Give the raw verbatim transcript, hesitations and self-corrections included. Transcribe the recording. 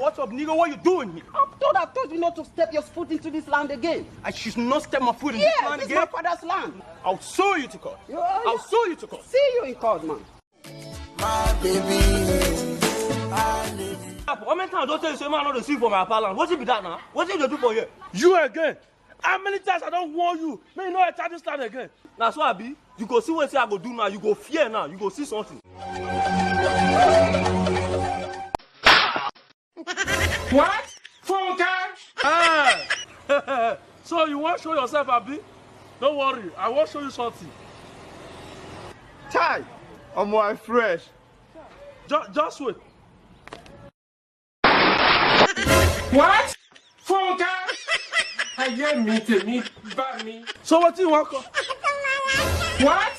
What's up, nigga? What you doing here? I thought I told you not to step your foot into this land again. I should not step my foot in this Yeah, land this is again. My father's land. I'll sue you to court. Yeah, yeah. I'll sue you to court. See you in court, man. My baby, I need you. How many times I don tell you say man no dey sweep for my papa land? Wetin be that now? Wetin you dey do for here? You again. How many times I don warn you? May you no enter this land again. Na so I be. You go see wetin I go do now. You go fear now. You go see something. What? Funke? Ah! So you wan show yourself, abi? No worry, I wan show you something. Chai, omo, I fresh. Just, just wait. What? Funke? Ayé mi tèmi bá mi. So wetin you wan come? What?